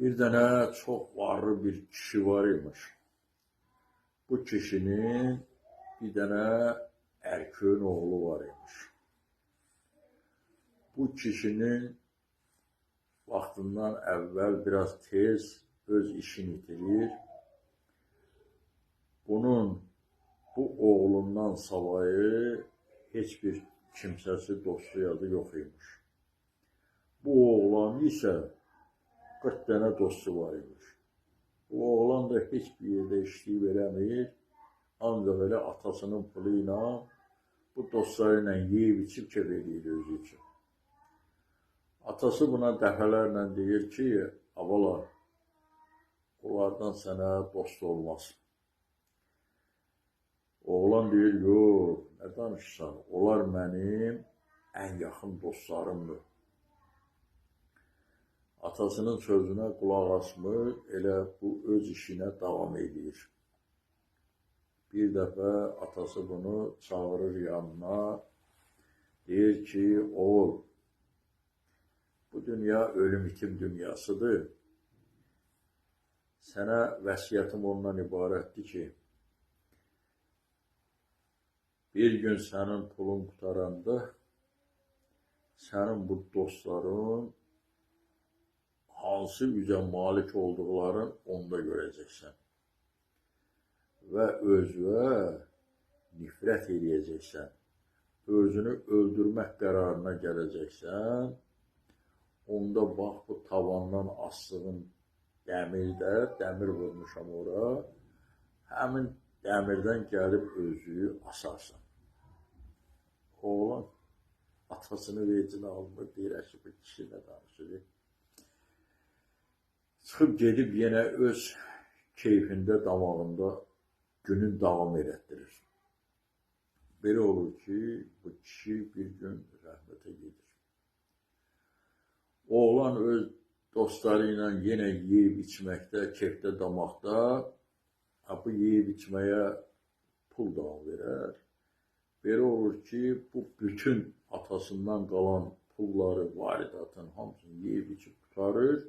Bir dənə çox varlı bir kişi var imiş. Bu kişinin bir dənə ərköyün oğlu var imiş. Bu kişinin vaxtından əvvəl biraz tez öz işini itirir. Bunun bu oğlundan savayı heç bir kimsəsi, dostu yadı yox imiş. Bu oğlan isə 40 dənə dostu var imiş. Bu oğlan da heç bir yerdə işləyib eləmir. Ancaq elə atasının pulu ilə bu dostları ilə yeyib içib kef eləyir özü üçün. Atası buna dəfələrlə deyir ki, avala, onlardan sənə dost olmaz. Oğlan deyir, yox, nə danışırsan, onlar mənim ən yaxın dostlarımdır. Atasının sözünə qulaq asmır, elə bu öz işinə davam edir. Bir dəfə atası bunu çağırır yanına, deyir ki, oğul, bu dünya ölüm itim dünyasıdır. Sənə vəsiyyətim ondan ibarətdir ki, bir gün sənin pulun qurtaranda, sənin bu dostların hansı üzə malik olduqların onda görəcəksən və özünə nifrət eləyəcəksən, özünü öldürmək qərarına gələcəksən, onda bax bu tavandan asdığın dəmirdə, dəmir vurmuşam ora, həmin dəmirdən gəlib özünü asarsan. Oğlan atasını vecinə almır, deyir, əşi, bu kişi nə danışır? Çıxıb gedib yenə öz keyfində, damağında günün davam elətdirir. Belə olur ki, bu kişi bir gün rəhmətə gedir. Oğlan öz dostları ilə yenə yeyib içməkdə, keyfdə, damaqda, bu yeyib içməyə pul davam verər. Belə olur ki, bu bütün atasından qalan pulları, varidatın hamısını yeyib içib qurtarır.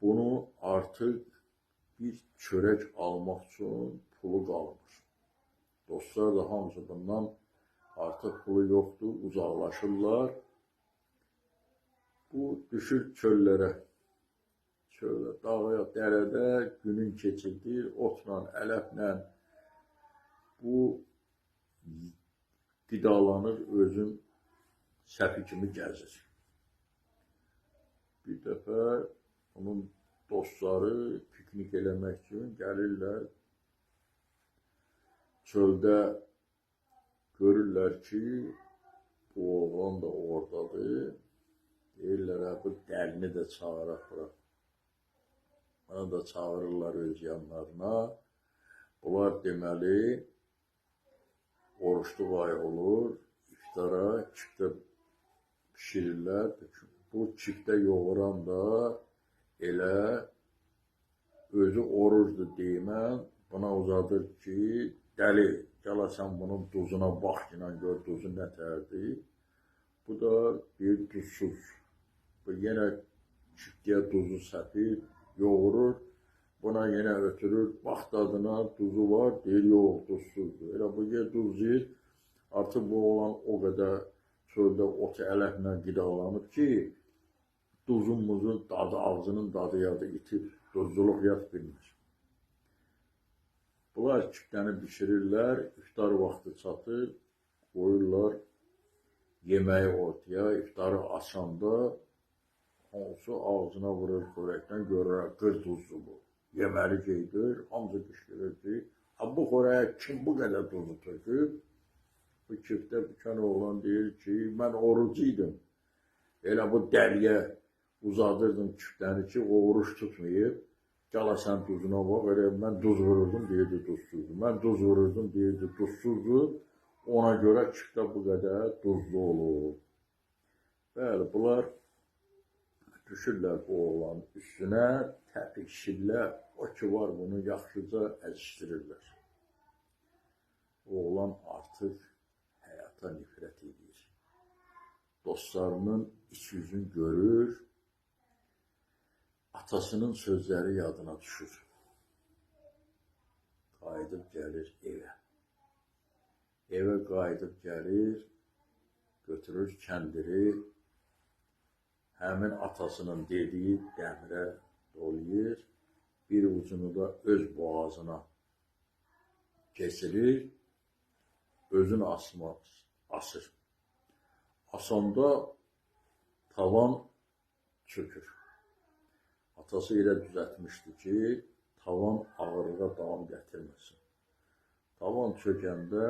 Bunu artıq bir çörək almaq üçün pulu qalmır. Dostlar da hamısı bundan artıq pulu yoxdur, uzaqlaşırlar. Bu düşür çöllərə, çölə, dağa, dərədə günün keçirdir, otla, ələflə bu qidalanır, özün səfi kimi gəzir. Bir dəfə onun dostları piknik eləmək üçün gəlirlər, çöldə görürlər ki, bu oğlan da oradadır. Deyirlər, hə, bu dəlini də çağıraq bura. Bunu da çağırırlar öz yanlarına. Bunlar deməli, oruçluq ayı olur, iftara kiftə pişirirlər. Bu kiftə yoğuran da elə özü orucdur deyimən, buna uzadır ki, dəli, gəl sən bunun duzuna bax ki, gör duzu nə tərdir. Bu da bir duzsuz. Bu yenə kiftəyə duzu səpir, yoğurur, buna yenə ötürür, bax dadına duzu var, deyir, yox, duzsuzdur. Elə bu yer duz yiyir, artıq bu oğlan o qədər çöldə ot ələflə qidalanıb ki, duzun muzun dadı, ağzının dadı yadı itib, duzluluq yad bilmir. Bunlar kiftəni bişirirlər, iftar vaxtı çatır, qoyurlar yeməyi ortaya, iftarı açanda hansı ağzına vurur xörəkdən, görür, qır duzlu bu. Yeməli geydir, hamısı qışqırır ki, bu xörəyə kim bu qədər duzu töküb? Bu kiftə bükən oğlan deyir ki, mən orucu idim. Elə bu dəliyə uzadırdım kiftəni ki, o oruç tutmayıb. Gəl sən duzuna bax, elə mən duz vururdum, deyirdi duzsuzdur. Mən duz vururdum, deyirdi duzsuzdur. Ona görə kiftə bu qədər duzlu olur. Bəli, bunlar düşürlər bu oğlanın üstünə, təpik şillə, o ki var bunu yaxşıca əzişdirirlər. Oğlan artıq həyata nifrət edir. Dostlarının iç yüzünü görür. Atasının sözləri yadına düşür. Qayıdıb gəlir evə. Evə qayıdıb gəlir, götürür kəndiri, həmin atasının dediyi dəmirə dolayır, bir ucunu da öz boğazına keçirir, özünü asır. Asanda tavan çökür. Atası elə düzəltmişdi ki, tavan ağırlığa davam gətirməsin. Tavan çökəndə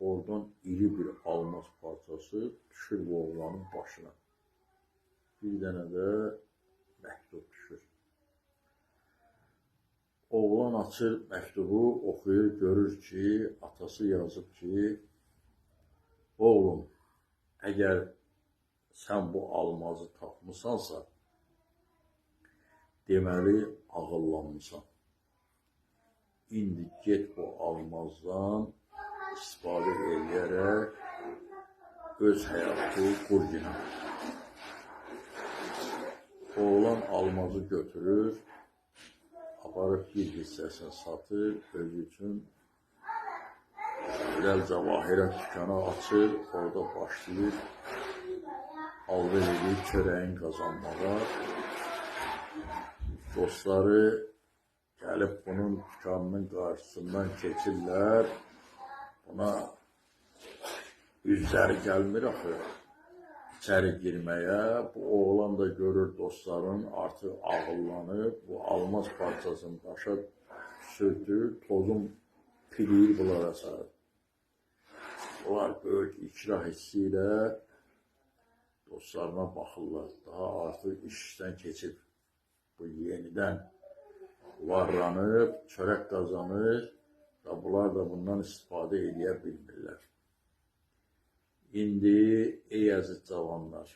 oradan iri bir almaz parçası düşür bu oğlanın başına. Bir dənə də məktub düşür. Oğlan açır məktubu, oxuyur, görür ki, atası yazıb ki, oğlum, əgər sən bu almazı tapmısansa, deməli ağıllanmısan. İndi get bu almazdan istifadə eləyərək öz həyatı qur yenə. Oğlan almazı götürür, aparıb bir hissəsini satır, özü üçün gözəl cəvahirət dükkanı açır, orada başlayır alver edib çörəyin qazanmağa. Dostları gəlib bunun dükanının qarşısından keçirlər, buna üzləri gəlmir axı içəri girməyə. Bu oğlan da görür dostların artıq ağıllanıb, bu almaz parçasını daşa sürtür, tozun piliyir bunlara sarır. Bunlar böyük ikrah hissi ilə dostlarına baxırlar. Daha artıq iş işdən keçib, bu yenidən varlanıb, çörək qazanır və bunlar da bundan istifadə edə bilmirlər. İndi, ey əziz cavanlar,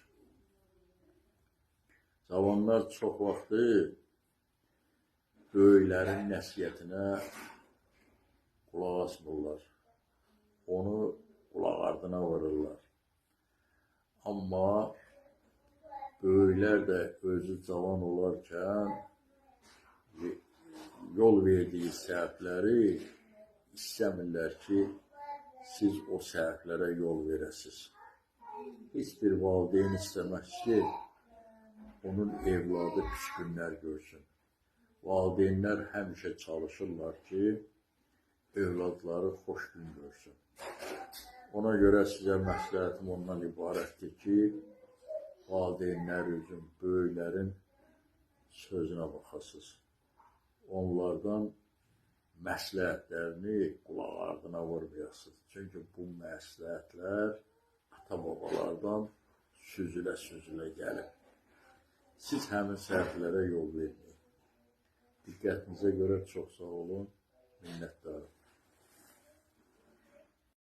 cavanlar çox vaxtı böyüklərin nəsihətinə qulaq asmırlar, onu qulaq ardına vururlar. Amma böyüklər də özü cavan olarkən yol verdiyi səhvləri istəmirlər ki, siz o səhvlərə yol verəsiniz. Heç bir valideyn istəməz ki, onun evladı pis günlər görsün. Valideynlər həmişə çalışırlar ki, evladları xoş gün görsün. Ona görə sizə məsləhətim ondan ibarətdir ki, valideynlər üçün, böyüklərin sözünə baxasınız. Onlardan məsləhətlərini qulaq ardına vurmayasınız. Çünki bu məsləhətlər ata-babalardan süzülə-süzülə gəlib. Siz həmin səhvlərə yol verməyin. Diqqətinizə görə çox sağ olun, minnətdarım.